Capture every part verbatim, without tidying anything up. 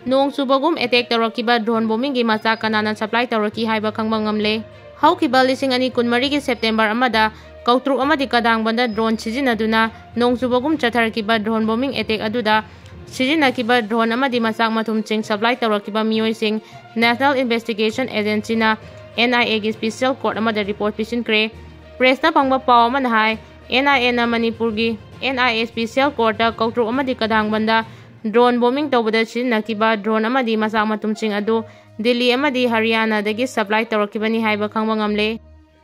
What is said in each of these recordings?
ꯅꯣꯡ ꯆꯨꯕꯒꯨꯝ ꯑꯦꯇꯦꯛ ꯇꯧꯔꯛꯈꯤꯕ ꯗ꯭ꯔꯣꯟ ꯕꯣꯝꯕꯤꯡꯒꯤ ꯃꯆꯥꯛ ꯀꯅꯥꯅ ꯁꯄ꯭ꯂꯥꯏ ꯇꯧꯔꯛꯈꯤ ꯍꯥꯏꯕ ꯈꯪꯕ ꯉꯝꯂꯦ꯫ ꯍꯧꯈꯤꯕ ꯂꯤꯁꯤꯡ ꯑꯅꯤ ꯀꯨꯟꯃꯔꯤꯒꯤ ꯁꯦꯞꯇꯦꯝꯕꯔ ꯑꯃꯗ ꯀꯧꯇ꯭ꯔꯨꯛ ꯑꯃꯗꯤ ꯀꯗꯥꯡꯕꯟꯗ ꯗ꯭ꯔꯣꯟ ꯁꯤꯖꯤꯟꯅꯗꯨꯅ ꯅꯣꯡ ꯆꯨꯕꯒꯨꯝ ꯆꯠꯊꯔꯛꯈꯤꯕ ꯗ꯭ꯔꯣꯟ ꯕꯣꯝꯕꯤꯡ ꯑꯦꯇꯦꯛ ꯑꯗꯨꯗ ꯁꯤꯖꯤꯟꯅꯈꯤꯕ ꯗ꯭ꯔꯣꯟ ꯑꯃꯗꯤ ꯃꯆꯥꯛ ꯃꯊꯨꯝꯁꯤꯡ ꯁꯄ꯭ꯂꯥꯏ ꯇꯧꯔꯛꯈꯤꯕ ꯃꯤꯑꯣꯏꯁꯤꯡ National Investigation Agencyꯅ N I Aꯒꯤ ꯁ꯭ꯄꯤꯁꯦꯜ ꯀꯣꯔꯠ ꯑꯃꯗ ꯔꯤꯄꯣꯔꯠ ꯄꯤꯁꯤꯟꯈ꯭ꯔꯦ꯫ ꯄ꯭ꯔꯦꯁꯇ ꯐꯪꯕ ꯄꯥꯎ ꯑꯃꯅ ꯍꯥꯏ, N I Aꯅ ꯃꯅꯤꯄꯨꯔꯒꯤ N I A ꯁ꯭ꯄꯤꯁꯦꯜ ꯀꯣꯔꯠꯇ ꯀꯧꯇ꯭ꯔꯨꯛ ꯑꯃꯗꯤ ꯀꯗꯥꯡꯕꯟꯗ ꯗ꯭ꯔꯣꯟ ꯕꯣꯝꯕꯤꯡ ꯇꯧꯕꯗ ꯁꯤꯖꯤꯟꯅꯈꯤꯕ ꯗ꯭ꯔꯣꯟ ꯑꯃꯗꯤ ꯃꯆꯥꯛ ꯃꯊꯨꯝꯁꯤꯡ ꯑꯗꯨ ꯗꯤꯜꯂꯤ ꯑꯃꯗꯤ ꯍꯔꯤꯌꯥꯅꯥꯗꯒꯤ ꯁꯄ꯭ꯂꯥꯏ ꯇꯧꯔꯛꯈꯤꯕꯅꯤ ꯍꯥꯏꯕ ꯈꯪꯕ ꯉꯝꯂꯦ꯫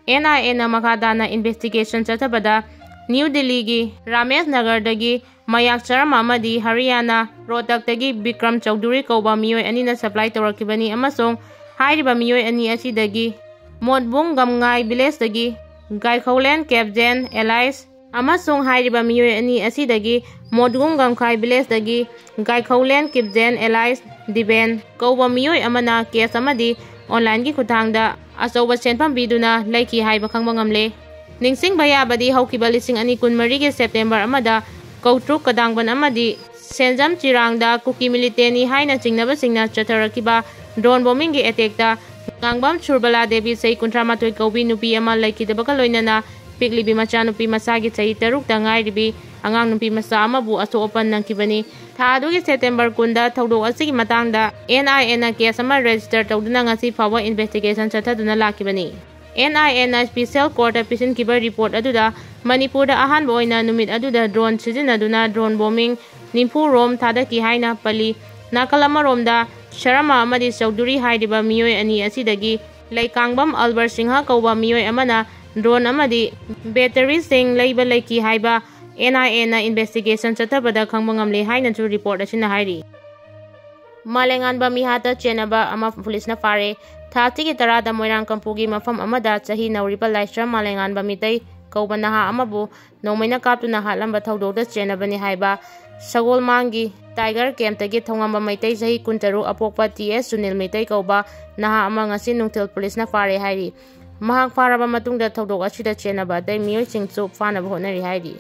N I Aꯅ ꯃꯈꯥ ꯇꯥꯅ ꯏꯟꯚꯦꯁꯇꯤꯒꯦꯁꯟ ꯆꯠꯊꯕꯗ ꯅ꯭ꯌꯨ ꯗꯤꯜꯂꯤꯒꯤ ꯔꯥꯃꯦꯁ ꯅꯒꯔꯗꯒꯤ ꯃꯌꯥꯛ ꯆꯔꯝ ꯑꯃꯗꯤ ꯍꯔꯤꯌꯥꯅꯥ ꯔꯣꯍꯇꯛꯇꯒꯤ ꯕꯤꯀ꯭ꯔꯝ ꯆꯧꯙꯨꯔꯤ ꯀꯧꯕ ꯃꯤꯑꯣꯏ ꯑꯅꯤꯅ ꯁꯄ꯭ꯂꯥꯏ ꯇꯧꯔꯛꯈꯤꯕꯅꯤ ꯑꯃꯁꯨꯡ ꯍꯥꯏꯔꯤꯕ ꯃꯤꯑꯣꯏ ꯑꯅꯤ ꯑꯁꯤꯗꯒꯤ ꯃꯣꯠꯕꯨꯡ ꯒꯝꯉꯥꯏ ꯚꯤꯂꯦꯖꯇꯒꯤ ꯒꯥꯏꯈꯧꯂꯦꯟ ꯀꯦꯞꯖꯦꯟ ꯑꯦꯂꯥꯏꯁ ꯑꯃꯁꯨꯡ ꯍꯥꯏꯔꯤꯕ ꯃꯤꯑꯣꯏ ꯑꯅꯤ ꯑꯁꯤꯗꯒꯤ ꯃꯣꯠꯕꯨꯡ ꯒꯝꯈꯥꯏ ꯚꯤꯂꯦꯖꯇꯒꯤ ꯒꯥꯏꯈꯧꯂꯦꯟ ꯀꯤꯞꯖꯦꯟ ꯑꯦꯂꯥꯏꯁ ꯗꯤꯕꯦꯟ ꯀꯧꯕ ꯃꯤꯑꯣꯏ ꯑꯃꯅ ꯀꯦꯁ ꯑꯃꯗꯤ ꯑꯣꯟꯂꯥꯏꯟꯒꯤ ꯈꯨꯠꯊꯥꯡꯗ ꯑꯆꯧꯕ ꯁꯦꯟꯐꯝ ꯄꯤꯗꯨꯅ ꯂꯩꯈꯤ ꯍꯥꯏꯕ ꯈꯪꯕ ꯉꯝꯂꯦ꯫ ꯅꯤꯡꯁꯤꯡꯕ ꯌꯥꯕꯗꯤ ꯍꯧꯈꯤꯕ ꯂꯤꯁꯤꯡ ꯑꯅꯤ ꯀꯨꯟꯃꯔꯤꯒꯤ ꯁꯦꯞꯇꯦꯝꯕꯔ ꯑꯃꯗ ꯀꯧꯇ꯭ꯔꯨꯛ ꯀꯗꯥꯡꯕꯟ ꯑꯃꯗꯤ ꯁꯦꯟꯖꯝ ꯆꯤꯔꯥꯡꯗ ꯀꯨꯀꯤ ꯃꯤꯂꯤꯇꯦꯟꯅꯤ ꯍꯥꯏꯅ ꯆꯤꯡꯅꯕꯁꯤꯡꯅ ꯆꯠꯊꯔꯛꯈꯤꯕ ꯗ꯭ꯔꯣꯟ ꯕꯣꯝꯕꯤꯡꯒꯤ ꯑꯦꯇꯦꯛꯇ ꯉꯥꯡꯕꯝ ꯁꯨꯔꯕꯂꯥ ꯗꯦꯕꯤ ꯆꯍꯤ ꯀꯨꯟꯊ꯭ꯔꯥ ꯃꯥꯊꯣꯏ ꯀꯧꯕꯤ ꯅꯨꯄꯤ ꯑꯃ ꯂꯩꯈꯤꯗꯕꯒ ꯂꯣꯏꯅꯅ ꯄꯤꯛꯂꯤꯕꯤ ꯃꯆꯥꯅꯨꯄꯤ ꯃꯁꯥꯒꯤ ꯆꯍꯤ ꯇꯔꯨꯛꯇ ꯉꯥꯏꯔꯤꯕꯤ ꯑꯉꯥꯡ ꯅꯨꯄꯤ ꯃꯆꯥ ꯑꯃꯕꯨ ꯑꯁꯣꯛ ꯑꯄꯟ ꯅꯪꯈꯤꯕꯅꯤ꯫ ꯊꯥ ꯑꯗꯨꯒꯤ ꯁꯦꯞꯇꯦꯝꯕꯔ ꯀꯨꯟꯗ ꯊꯧꯗꯣꯛ ꯑꯁꯤꯒꯤ ꯃꯇꯥꯡꯗ N I Aꯅ ꯀꯦꯁ ꯑꯃ ꯔꯦꯖꯤꯁꯇꯔ ꯇꯧꯗꯨꯅ ꯉꯁꯤ ꯐꯥꯎꯕ ꯏꯟꯚꯦꯁꯇꯤꯒꯦꯁꯟ ꯆꯠꯊꯗꯨꯅ ꯂꯥꯛꯈꯤꯕꯅꯤ꯫ N I Aꯅ ꯁ꯭ꯄꯤꯁꯦꯜ ꯀꯣꯔꯠꯇ ꯄꯤꯁꯤꯟꯈꯤꯕ ꯔꯤꯄꯣꯔꯠ ꯑꯗꯨꯗ ꯃꯅꯤꯄꯨꯔꯗ ꯑꯍꯥꯟꯕ ꯑꯣꯏꯅ ꯅꯨꯃꯤꯠ ꯑꯗꯨꯗ ꯗ꯭ꯔꯣꯟ ꯁꯤꯖꯤꯟꯅꯗꯨꯅ ꯗ꯭ꯔꯣꯟ ꯕꯣꯝꯕꯤꯡ ꯅꯤꯐꯨ ꯔꯣꯝ ꯊꯥꯗꯈꯤ ꯍꯥꯏꯅ ꯄꯜꯂꯤ꯫ ꯅꯥꯀꯜ ꯑꯃꯔꯣꯝꯗ ꯁꯔꯃ ꯑꯃꯗꯤ ꯆꯧꯙꯨꯔꯤ ꯍꯥꯏꯔꯤꯕ ꯃꯤꯑꯣꯏ ꯑꯅꯤ ꯑꯁꯤꯗꯒꯤ ꯂꯩꯀꯥꯡꯕꯝ ꯑꯜꯕꯔ ꯁꯤꯡꯍ ꯀꯧꯕ ꯃꯤꯑꯣꯏ ꯑꯃꯅ ꯗ꯭ꯔꯣꯟ ꯑꯃꯗꯤ ꯕꯦꯇꯔꯤꯁꯤꯡ ꯂꯩꯕ ꯂꯩꯈꯤ ꯍꯥꯏꯕ N I Aꯅ ꯏꯟꯚꯦꯁꯇꯤꯒꯦꯁꯟ ꯆꯠꯊꯕꯗ ꯈꯪꯕ ꯉꯝꯂꯦ ꯍꯥꯏꯅꯁꯨ ꯔꯤꯄꯣꯔꯠ ꯑꯁꯤꯅ ꯍꯥꯏꯔꯤ꯫ ꯃꯥꯂꯦꯉꯥꯟꯕ ꯃꯤꯍꯥꯠꯇ ꯆꯦꯟꯅꯕ ꯑꯃ ꯄꯨꯂꯤꯁꯅ ꯐꯥꯔꯦ꯫ ꯊꯥ ꯑꯁꯤꯒꯤ ꯇꯔꯥꯗ ꯃꯣꯏꯔꯥꯡ ꯀꯝꯄꯨꯒꯤ ꯃꯐꯝ ꯑꯃꯗ ꯆꯍꯤ ꯅꯧꯔꯤꯕ ꯂꯥꯏꯁ꯭ꯔꯝ ꯃꯥꯂꯦꯉꯥꯟꯕ ꯃꯤꯇꯩ ꯀꯧꯕ ꯅꯍꯥ ꯑꯃꯕꯨ ꯅꯣꯡꯃꯩꯅ ꯀꯥꯞꯇꯨꯅ ꯍꯥꯠꯂꯝꯕ ꯊꯧꯗꯣꯛꯇ ꯆꯦꯟꯅꯕꯅꯤ ꯍꯥꯏꯕ ꯁꯒꯣꯜꯃꯥꯡꯒꯤ ꯇꯥꯏꯒꯔ ꯀꯦꯝꯞꯇꯒꯤ ꯊꯣꯉꯝꯕ ꯃꯩꯇꯩ ꯆꯍꯤ ꯀꯨꯟꯇꯔꯨꯛ ꯑꯄꯣꯛꯄ T S ꯁꯨꯅꯤꯜ ꯃꯩꯇꯩ ꯀꯧꯕ ꯅꯍꯥ ꯑꯃ ꯉꯁꯤ ꯅꯨꯡꯊꯤꯜ ꯄꯨꯂꯤꯁꯅ ꯐꯥꯔꯦ ꯍꯥꯏꯔꯤ꯫ ꯃꯍꯥꯛ ꯐꯥꯔꯕ ꯃꯇꯨꯡꯗ ꯊꯧꯗꯣꯛ ꯑꯁꯤꯗ ꯆꯦꯟꯅꯕ ꯑꯇꯩ ꯃꯤꯑꯣꯏꯁꯤꯡꯁꯨ ꯐꯥꯅꯕ ꯍꯣꯠꯅꯔꯤ ꯍꯥꯏꯔꯤ꯫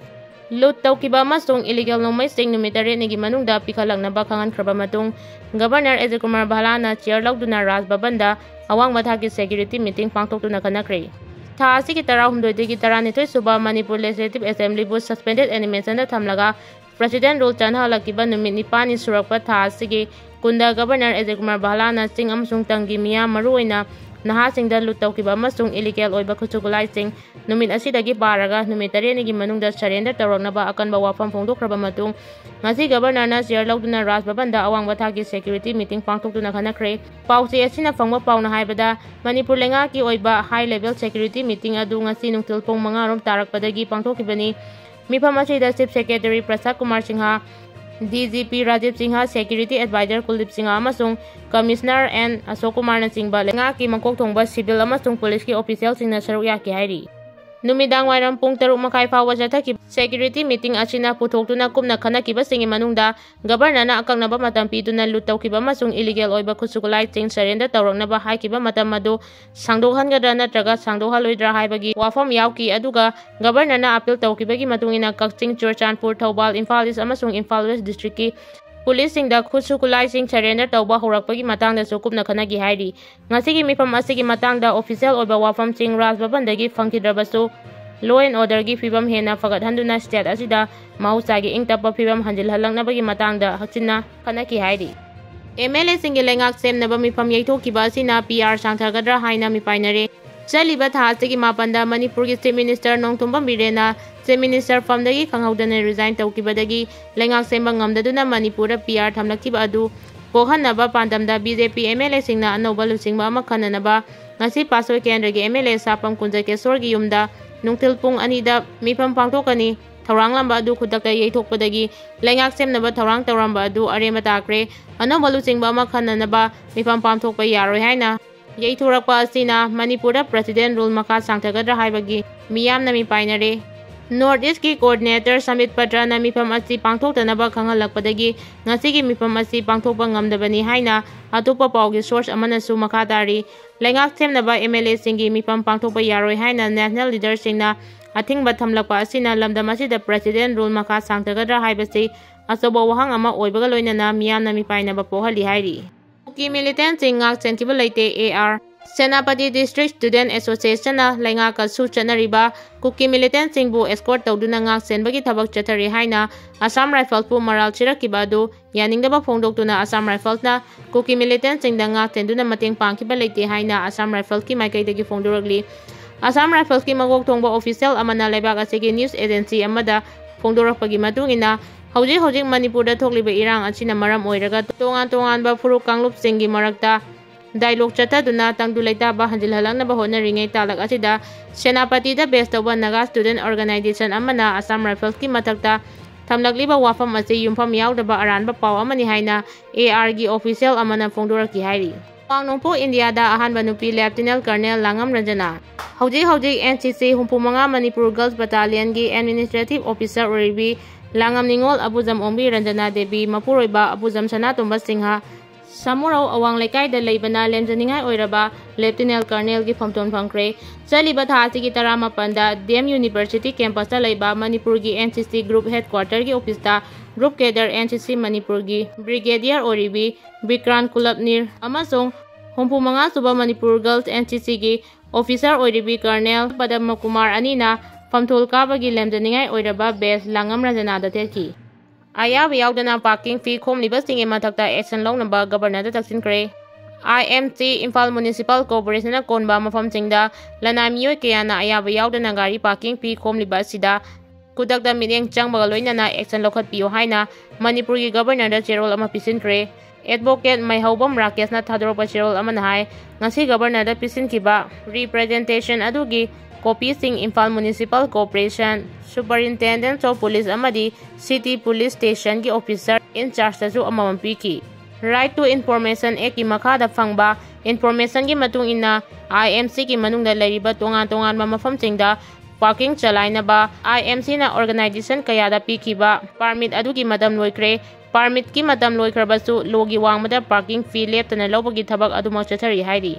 ꯂꯨꯠ ꯇꯧꯈꯤꯕ ꯑꯃꯁꯨꯡ ꯏꯂꯤꯒꯦꯜ ꯅꯣꯡꯃꯩꯁꯤꯡ ꯅꯨꯃꯤꯠ ꯇꯔꯦꯠꯅꯤꯒꯤ ꯃꯅꯨꯡꯗ ꯄꯤꯈꯠꯂꯛꯅꯕ ꯈꯪꯍꯟꯈ꯭ꯔꯕ ꯃꯇꯨꯡ, ꯒꯕꯔꯅꯔ ꯑꯦꯖꯤꯠ ꯀꯨꯃꯥꯔ ꯚꯥꯂꯥꯅ ꯆꯤꯌꯔ ꯂꯧꯗꯨꯅ ꯔꯥꯖ ꯚꯕꯟꯗ ꯑꯋꯥꯡꯕ ꯊꯥꯛꯀꯤ ꯁꯦꯀ꯭ꯌꯨꯔꯤꯇꯤ ꯃꯤꯇꯤꯡ ꯄꯥꯡꯊꯣꯛꯇꯨꯅ ꯈꯟꯅꯈ꯭ꯔꯦ꯫ ꯊꯥ ꯑꯁꯤꯒꯤ ꯇꯔꯥꯍꯨꯝꯗꯣꯏꯗꯒꯤ ꯇꯔꯥꯅꯤꯊꯣꯏ ꯁꯨꯕ ꯃꯅꯤꯄꯨꯔ ꯂꯦꯖꯤꯁꯂꯦꯇꯤꯚ ꯑꯦꯁꯦꯝꯕ꯭ꯂꯤꯕꯨ ꯁꯁꯄꯦꯟꯗꯦꯗ ꯑꯦꯅꯤꯃꯦꯁꯟꯗ ꯊꯝꯂꯒ ꯄ꯭ꯔꯦꯁꯤꯗꯦꯟꯠ ꯔꯨꯜ ꯆꯠꯅꯍꯜꯂꯛꯈꯤꯕ ꯅꯨꯃꯤꯠ ꯅꯤꯄꯥꯜꯅꯤ ꯁꯨꯔꯛꯄ ꯊꯥ ꯑꯁꯤꯒꯤ ꯀꯨꯟꯗ ꯒꯕꯔꯅꯔ ꯑꯦꯖꯤꯠ ꯀꯨꯃꯥꯔ ꯚꯥꯂꯥꯅ ꯆꯤꯡ ꯑꯃꯁꯨꯡ ꯇꯝꯒꯤ ꯃꯤꯌꯥꯝ, ꯃꯔꯨꯑꯣꯏꯅ ꯅꯍꯥꯁꯤꯡꯗ ꯂꯨꯠ ꯇꯧꯈꯤꯕ ꯑꯃꯁꯨꯡ ꯏꯂꯤꯒꯦꯜ ꯑꯣꯏꯕ ꯈꯨꯠꯁꯨ ꯈꯨꯠꯂꯥꯏꯁꯤꯡ ꯅꯨꯃꯤꯠ ꯑꯁꯤꯗꯒꯤ ꯄꯥꯔꯒ ꯅꯨꯃꯤꯠ ꯇꯔꯦꯠꯅꯤꯒꯤ ꯃꯅꯨꯡꯗ ꯁꯔꯦꯟꯗꯔ ꯇꯧꯔꯛꯅꯕ ꯑꯀꯟꯕ ꯋꯥꯐꯝ ꯐꯣꯡꯗꯣꯛꯈ꯭ꯔꯕ ꯃꯇꯨꯡ, ꯉꯁꯤ ꯒꯕꯔꯅꯔꯅ ꯆꯤꯌꯔ ꯂꯧꯗꯨꯅ ꯔꯥꯖ ꯚꯕꯟꯗ ꯑꯋꯥꯡꯕ ꯊꯥꯛꯀꯤ ꯁꯦꯀ꯭ꯌꯨꯔꯤꯇꯤ ꯃꯤꯇꯤꯡ ꯄꯥꯡꯊꯣꯛꯇꯨꯅ ꯈꯟꯅꯈ꯭ꯔꯦ꯫ ꯄꯥꯎꯆꯦ ꯑꯁꯤꯅ ꯐꯪꯕ ꯄꯥꯎꯅ ꯍꯥꯏꯕꯗ, ꯃꯅꯤꯄꯨꯔ ꯂꯩꯉꯥꯛꯀꯤ ꯑꯣꯏꯕ ꯍꯥꯏ ꯂꯦꯚꯦꯜ ꯁꯦꯀ꯭ꯌꯨꯔꯤꯇꯤ ꯃꯤꯇꯤꯡ ꯑꯗꯨ ꯉꯁꯤ ꯅꯨꯡꯊꯤꯜ ꯄꯨꯡ ꯃꯉꯥ ꯔꯣꯝ ꯇꯥꯔꯛꯄꯗꯒꯤ ꯄꯥꯡꯊꯣꯛꯈꯤꯕꯅꯤ꯫ ꯃꯤꯐꯝ ꯑꯁꯤꯗ chief secretary Prasad Kumar Singh, D G P Rajiv Singh, security adviser Kuldeep Singh ꯑꯃꯁꯨꯡ ꯀꯃꯤꯁꯅꯔ ꯑꯦꯟ ꯑꯁꯣꯛ ꯀꯨꯃꯥꯔꯅꯆꯤꯡꯕ ꯂꯩꯉꯥꯛꯀꯤ ꯃꯀꯣꯛ ꯊꯣꯡꯕ ꯁꯤꯚꯤꯜ ꯑꯃꯁꯨꯡ ꯄꯨꯂꯤꯁꯀꯤ ꯑꯣꯐꯤꯁꯤꯌꯦꯜꯁꯤꯡꯅ ꯁꯔꯨꯛ ꯌꯥꯈꯤ ꯍꯥꯏꯔꯤ꯫ ꯅꯨꯃꯤꯗꯥꯡ ꯋꯥꯏꯔꯝ ꯄꯨꯡ ꯇꯔꯨꯛ ꯃꯈꯥꯏ ꯐꯥꯎꯕ ꯆꯠꯊꯈꯤꯕ ꯁꯦꯀ꯭ꯌꯨꯔꯤꯇꯤ ꯃꯤꯇꯤꯡ ꯑꯁꯤꯅ ꯄꯨꯊꯣꯛꯇꯨꯅ ꯀꯨꯞꯅ ꯈꯟꯅꯈꯤꯕꯁꯤꯡꯒꯤ ꯃꯅꯨꯡꯗ ꯒꯕꯔꯅꯔꯅ ꯑꯀꯛꯅꯕ ꯃꯇꯝ ꯄꯤꯗꯨꯅ ꯂꯨꯠ ꯇꯧꯈꯤꯕ ꯑꯃꯁꯨꯡ ꯏꯂꯤꯒꯦꯜ ꯑꯣꯏꯕ ꯈꯨꯠꯁꯨ ꯈꯨꯠꯂꯥꯏꯁꯤꯡ ꯁꯔꯦꯟꯗꯔ ꯇꯧꯔꯛꯅꯕ ꯍꯥꯏꯈꯤꯕ ꯃꯇꯝ ꯑꯗꯨ ꯁꯥꯡꯗꯣꯛꯍꯟꯒꯗ꯭ꯔꯥ ꯅꯠꯇ꯭ꯔꯒ ꯁꯥꯡꯗꯣꯛꯍꯜꯂꯣꯏꯗ꯭ꯔꯥ ꯍꯥꯏꯕꯒꯤ ꯋꯥꯐꯝ ꯌꯥꯎꯈꯤ꯫ ꯑꯗꯨꯒ ꯒꯕꯔꯅꯔꯅ ꯑꯄꯤꯜ ꯇꯧꯈꯤꯕꯒꯤ ꯃꯇꯨꯡ ꯏꯟꯅ ꯀꯛꯆꯤꯡ, ꯆꯨꯔꯆꯥꯟꯄꯨꯔ, ꯊꯧꯕꯥꯜ, ꯏꯝꯐꯥꯜ ꯏꯁ ꯑꯃꯁꯨꯡ ꯏꯝꯐꯥꯜ ꯋꯦꯁ ꯗꯤꯁꯇ꯭ꯔꯤꯛꯀꯤ ꯄꯨꯂꯤꯁꯁꯤꯡꯗ ꯈꯨꯠꯁꯨ ꯈꯨꯠꯂꯥꯏꯁꯤꯡ ꯁꯔꯦꯟꯗꯔ ꯇꯧꯕ ꯍꯧꯔꯛꯄꯒꯤ ꯃꯇꯥꯡꯗꯁꯨ ꯀꯨꯞꯅ ꯈꯟꯅꯈꯤ ꯍꯥꯏꯔꯤ꯫ ꯉꯁꯤꯒꯤ ꯃꯤꯐꯝ ꯑꯁꯤꯒꯤ ꯃꯇꯥꯡꯗ ꯑꯣꯐꯤꯁꯤꯌꯦꯜ ꯑꯣꯏꯕ ꯋꯥꯐꯝꯁꯤꯡ ꯔꯥꯖ ꯚꯕꯟꯗꯒꯤ ꯐꯪꯈꯤꯗ꯭ꯔꯕꯁꯨ, law and orderꯒꯤ ꯐꯤꯕꯝ ꯍꯦꯟꯅ ꯐꯒꯠꯍꯟꯗꯨꯅ ꯁ꯭ꯇꯦꯠ ꯑꯁꯤꯗ ꯃꯍꯧꯁꯥꯒꯤ ꯏꯪ ꯇꯞꯄ ꯐꯤꯕꯝ ꯍꯟꯖꯤꯜꯍꯜꯂꯛꯅꯕꯒꯤ ꯃꯇꯥꯡꯗ ꯍꯛꯆꯤꯟꯅ ꯈꯟꯅꯈꯤ ꯍꯥꯏꯔꯤ꯫ ꯑꯦꯝ ꯑꯦꯜ ꯑꯦꯁꯤꯡꯒꯤ ꯂꯩꯉꯥꯛ ꯁꯦꯝꯅꯕ ꯃꯤꯐꯝ ꯌꯩꯊꯣꯛꯈꯤꯕ ꯑꯁꯤꯅ ꯄꯤ ꯑꯥꯔ ꯁꯥꯡꯊꯒꯗ꯭ꯔꯥ ꯍꯥꯏꯅ ꯃꯤꯄꯥꯏꯅꯔꯦ꯫ ꯆꯠꯂꯤꯕ ꯊꯥ ꯑꯁꯤꯒꯤ ꯃꯥꯄꯟꯗ ꯃꯅꯤꯄꯨꯔꯒꯤ ꯆꯤꯐ ꯃꯤꯅꯤꯁꯇꯔ ꯅꯣꯡꯊꯣꯝꯕꯝ ꯕꯤꯔꯦꯟꯅ ꯆꯤꯐ ꯃꯤꯅꯤꯁꯇꯔ ꯐꯝꯗꯒꯤ ꯈꯪꯍꯧꯗꯅ ꯔꯤꯖꯥꯏꯟ ꯇꯧꯈꯤꯕꯗꯒꯤ ꯂꯩꯉꯥꯛ ꯁꯦꯝꯕ ꯉꯝꯗꯗꯨꯅ ꯃꯅꯤꯄꯨꯔꯗ ꯄꯤ ꯑꯥꯔ ꯊꯝꯂꯛꯈꯤꯕ ꯑꯗꯨ ꯀꯣꯛꯍꯟꯅꯕ ꯄꯥꯟꯗꯝꯗ B J P M L ꯑꯦꯁꯤꯡꯅ ꯑꯅꯧꯕ ꯂꯨꯆꯤꯡꯕ ꯑꯃ ꯈꯟꯅꯅꯕ ꯉꯁꯤ ꯄꯥꯠꯁꯣꯏ ꯀꯦꯟꯗ꯭ꯔꯒꯤ ꯑꯦꯝ ꯑꯦꯜ ꯑꯦ ꯁꯥꯄꯝ ꯀꯨꯟꯖꯀꯦꯁꯣꯔꯒꯤ ꯌꯨꯝꯗ ꯅꯨꯡꯊꯤꯜ ꯄꯨꯡ ꯑꯅꯤꯗ ꯃꯤꯐꯝ ꯄꯥꯡꯊꯣꯛꯀꯅꯤ꯫ ꯊꯧꯔꯥꯡꯂꯝꯕ ꯑꯗꯨ ꯈꯨꯗꯛꯇ ꯌꯩꯊꯣꯛꯄꯗꯒꯤ ꯂꯩꯉꯥꯛ ꯁꯦꯝꯅꯕ ꯊꯧꯔꯥꯡ ꯇꯧꯔꯝꯕ ꯑꯗꯨ ꯑꯔꯦꯝꯕ ꯇꯥꯈ꯭ꯔꯦ꯫ ꯑꯅꯧꯕ ꯂꯨꯆꯤꯡꯕ ꯑꯃ ꯈꯟꯅꯅꯕ ꯃꯤꯐꯝ ꯄꯥꯡꯊꯣꯛꯄ ꯌꯥꯔꯣꯏ ꯍꯥꯏꯅ ꯌꯩꯊꯣꯔꯛꯄ ꯑꯁꯤꯅ ꯃꯅꯤꯄꯨꯔꯗ ꯄ꯭ꯔꯦꯁꯤꯗꯦꯟꯠ ꯔꯨꯜ ꯃꯈꯥ ꯁꯥꯡꯊꯒꯗ꯭ꯔꯥ ꯍꯥꯏꯕꯒꯤ ꯃꯤꯌꯥꯝꯅ ꯃꯤꯄꯥꯏꯅꯔꯦ꯫ ꯅꯣꯔꯠ ꯏꯁꯀꯤ ꯀꯣꯑꯣꯔꯗꯤꯅꯦꯇꯔ ꯁꯃꯤꯠ ꯄꯇ꯭ꯔꯅ ꯃꯤꯐꯝ ꯑꯁꯤ ꯄꯥꯡꯊꯣꯛꯇꯅꯕ ꯈꯪꯍꯜꯂꯛꯄꯗꯒꯤ ꯉꯁꯤꯒꯤ ꯃꯤꯐꯝ ꯑꯁꯤ ꯄꯥꯡꯊꯣꯛꯄ ꯉꯝꯗꯕꯅꯤ ꯍꯥꯏꯅ ꯑꯇꯣꯞꯄ ꯄꯥꯎꯒꯤ ꯁꯣꯔꯁ ꯑꯃꯅꯁꯨ ꯃꯈꯥ ꯇꯥꯔꯤ꯫ ꯂꯩꯉꯥꯛ ꯁꯦꯝꯅꯕ ꯑꯦꯝ ꯑꯦꯜ ꯑꯦꯁꯤꯡꯒꯤ ꯃꯤꯐꯝ ꯄꯥꯡꯊꯣꯛꯄ ꯌꯥꯔꯣꯏ ꯍꯥꯏꯅ ꯅꯦꯁꯅꯦꯜ ꯂꯤꯗꯔꯁꯤꯡꯅ ꯑꯊꯤꯡꯕ ꯊꯝꯂꯛꯄ ꯑꯁꯤꯅ ꯂꯝꯗꯝ ꯑꯁꯤꯗ president rule ꯃꯈꯥ ꯁꯥꯡꯊꯒꯗ꯭ꯔꯥ ꯍꯥꯏꯕꯁꯤ ꯑꯆꯧꯕ ꯋꯥꯍꯪ ꯑꯃ ꯑꯣꯏꯕꯒ ꯂꯣꯏꯅꯅ ꯃꯤꯌꯥꯝꯅ ꯃꯤꯄꯥꯏꯅꯕ ꯄꯣꯛꯍꯜꯂꯤ ꯍꯥꯏꯔꯤ꯫ ꯀꯨꯀꯤ militantꯁꯤꯡ ꯉꯥꯛ ꯁꯦꯟꯈꯤꯕ ꯂꯩꯇꯦ, AR꯫ ꯁꯦꯅꯥꯄꯇꯤ District Student Associationꯅ ꯂꯩꯉꯥꯛꯀꯁꯨ ꯆꯠꯅꯔꯤꯕ ꯀꯨꯀꯤ militantꯁꯤꯡꯕꯨ escort ꯇꯧꯗꯨꯅ ꯉꯥꯛ ꯁꯦꯟꯕꯒꯤ ꯊꯕꯛ ꯆꯠꯊꯔꯤ ꯍꯥꯏꯅ Assam Riflesꯄꯨ ꯃꯔꯥꯜ ꯁꯤꯔꯛꯈꯤꯕ ꯑꯗꯨ ꯌꯥꯅꯤꯡꯗꯕ ꯐꯣꯡꯗꯣꯛꯇꯨꯅ Assam Riflesꯅ ꯀꯨꯀꯤ militantꯁꯤꯡꯗ ꯉꯥꯛ ꯁꯦꯟꯗꯨꯅ ꯃꯇꯦꯡ ꯄꯥꯡꯈꯤꯕ ꯂꯩꯇꯦ ꯍꯥꯏꯅ Assam Riflesꯀꯤ ꯃꯥꯏꯀꯩꯗꯒꯤ ꯐꯣꯡꯗꯣꯔꯛꯂꯤ꯫ Assam Riflesꯀꯤ ꯃꯀꯣꯛ ꯊꯣꯡꯕ official ꯑꯃꯅ ꯂꯩꯕꯥꯛ ꯑꯁꯤꯒꯤ news agency ꯑꯃꯗ ꯐꯣꯡꯗꯣꯔꯛꯄꯒꯤ ꯃꯇꯨꯡ ꯏꯟꯅ, ꯍꯧꯖꯤꯛ ꯍꯧꯖꯤꯛ ꯃꯅꯤꯄꯨꯔꯗ ꯊꯣꯛꯂꯤꯕ ꯏꯔꯥꯡ ꯑꯁꯤꯅ ꯃꯔꯝ ꯑꯣꯏꯔꯒ ꯇꯣꯉꯥꯟ ꯇꯣꯉꯥꯟꯕ ꯐꯨꯔꯨꯞ ꯀꯥꯡꯂꯨꯞꯁꯤꯡꯒꯤ ꯃꯔꯛꯇ dialogue ꯆꯠꯊꯗꯨꯅ ꯇꯪꯗꯨ ꯂꯩꯇꯥꯕ ꯍꯟꯖꯤꯜꯍꯜꯂꯛꯅꯕ ꯍꯣꯠꯅꯔꯤꯉꯩ ꯇꯥꯂꯛ ꯑꯁꯤꯗ ꯁꯦꯅꯥꯄꯇꯤꯗ base ꯇꯧꯕ Naga Student Organization ꯑꯃꯅ Assam Riflesꯀꯤ ꯃꯊꯛꯇ ꯊꯝꯂꯛꯂꯤꯕ ꯋꯥꯐꯝ ꯑꯁꯤ ꯌꯨꯝꯐꯝ ꯌꯥꯎꯗꯕ ꯑꯔꯥꯟꯕ ꯄꯥꯎ ꯑꯃꯅꯤ ꯍꯥꯏꯅ ARꯒꯤ official ꯑꯃꯅ ꯐꯣꯡꯗꯣꯔꯛꯈꯤ ꯍꯥꯏꯔꯤ꯫ ꯋꯥꯡ ꯅꯣꯡꯄꯣꯛ ꯏꯟꯗꯤꯌꯥꯗ ꯑꯍꯥꯟꯕ ꯅꯨꯄꯤ Lieutenant Colonel ꯂꯥꯡꯉꯝ ꯔꯟꯖꯅꯥ꯫ ꯍꯧꯖꯤꯛ ꯍꯧꯖꯤꯛ NCC ꯍꯨꯝꯐꯨ ꯃꯉꯥ ꯃꯅꯤꯄꯨꯔ Girls Battalionꯒꯤ administrative officer ꯑꯣꯏꯔꯤꯕꯤ ꯂꯥꯡꯉꯝ ꯅꯤꯉꯣꯜ ꯑꯕꯨꯖꯝ ꯑꯣꯡꯕꯤ ꯔꯟꯖꯅꯥ ꯗꯦꯕꯤ ꯃꯄꯨꯔꯣꯏꯕ ꯑꯕꯨꯖꯝ ꯁꯅꯥꯇꯣꯝꯕ ꯁꯤꯡꯍ ꯁꯥꯃꯨꯔꯧ ꯑꯋꯥꯡ ꯂꯩꯀꯥꯏꯗ ꯂꯩꯕꯅ ꯂꯦꯝꯖꯅꯤꯡꯉꯥꯏ ꯑꯣꯏꯔꯕ Lieutenant Colonelꯒꯤ ꯐꯝꯇꯣꯟ ꯐꯪꯈ꯭ꯔꯦ꯫ ꯆꯠꯂꯤꯕ ꯊꯥ ꯑꯁꯤꯒꯤ ꯇꯔꯥꯃꯥꯄꯟꯗ D M University campusꯇ ꯂꯩꯕ ꯃꯅꯤꯄꯨꯔꯒꯤ NCC group headquarterꯒꯤ officeꯇ group cadre NCC ꯃꯅꯤꯄꯨꯔꯒꯤ brigadier ꯑꯣꯏꯔꯤꯕꯤ ꯕꯤꯀ꯭ꯔꯥꯟ ꯀꯨꯂꯞꯅꯤꯔ ꯑꯃꯁꯨꯡ ꯍꯨꯝꯐꯨ ꯃꯉꯥ ꯁꯨꯕ Manipur Girls NCCꯒꯤ officer ꯑꯣꯏꯔꯤꯕꯤ Colonel Padma Kumar ꯑꯅꯤꯅ ꯐꯝꯊꯣꯜ ꯀꯥꯕꯒꯤ ꯂꯦꯝꯖꯅꯤꯡꯉꯥꯏ ꯑꯣꯏꯔꯕ badge ꯂꯥꯡꯉꯝ ꯔꯟꯖꯅꯥꯗ ꯊꯦꯠꯈꯤ꯫ ꯑꯌꯥꯕ ꯌꯥꯎꯗꯅ parking fee ꯈꯣꯝꯂꯤꯕꯁꯤꯡꯒꯤ ꯃꯊꯛꯇ action ꯂꯧꯅꯕ Governorꯗ ꯇꯛꯁꯤꯟꯈ꯭ꯔꯦ꯫ IMC, Imphal Municipal Corporationꯅ ꯀꯣꯟꯕ ꯃꯐꯝꯁꯤꯡꯗ ꯂꯅꯥꯏ ꯃꯤꯑꯣꯏ ꯀꯌꯥꯅ ꯑꯌꯥꯕ ꯌꯥꯎꯗꯅ ꯒꯥꯔꯤ parking fee ꯈꯣꯝꯂꯤꯕ ꯑꯁꯤꯗ ꯈꯨꯗꯛꯇ ꯃꯤꯠꯌꯦꯡ ꯆꯪꯕꯒ ꯂꯣꯏꯅꯅ action ꯂꯧꯈꯠꯄꯤꯌꯨ ꯍꯥꯏꯅ ꯃꯅꯤꯄꯨꯔꯒꯤ Governorꯗ ꯆꯦꯔꯣꯜ ꯑꯃ ꯄꯤꯁꯤꯟꯈ꯭ꯔꯦ꯫ Advocate ꯃꯩꯍꯧꯕꯝ ꯔꯥꯀꯦꯁꯅ ꯊꯥꯗꯣꯔꯛꯄ ꯆꯦꯔꯣꯜ ꯑꯃꯅ ꯍꯥꯏ, ꯉꯁꯤ Governorꯗ ꯄꯤꯁꯤꯟꯈꯤꯕ representation ꯑꯗꯨꯒꯤ copiesꯁꯤꯡ Imphal Municipal Corporation, Superintendent of Police ꯑꯃꯗꯤ City Police Stationꯒꯤ officer in chargeꯇꯁꯨ ꯑꯃꯃꯝ ꯄꯤꯈꯤ꯫ Right to Information Actꯀꯤ ꯃꯈꯥꯗ ꯐꯪꯕ informationꯒꯤ ꯃꯇꯨꯡ ꯏꯟꯅ, IMCꯒꯤ ꯃꯅꯨꯡꯗ ꯂꯩꯔꯤꯕ ꯇꯣꯉꯥꯟ ꯇꯣꯉꯥꯟꯕ ꯃꯐꯝꯁꯤꯡꯗ parking ꯆꯂꯥꯏꯅꯕ IMCꯅ organization ꯀꯌꯥꯗ ꯄꯤꯈꯤꯕ permit ꯑꯗꯨꯒꯤ ꯃꯇꯝ ꯂꯣꯏꯈ꯭ꯔꯦ꯫ Permitꯀꯤ ꯃꯇꯝ ꯂꯣꯏꯈ꯭ꯔꯕꯁꯨ lawꯒꯤ ꯋꯥꯡꯃꯗ parking fee ꯂꯦꯞꯇꯅ ꯂꯧꯕꯒꯤ ꯊꯕꯛ ꯑꯗꯨꯃꯛ ꯆꯠꯊꯔꯤ ꯍꯥꯏꯔꯤ꯫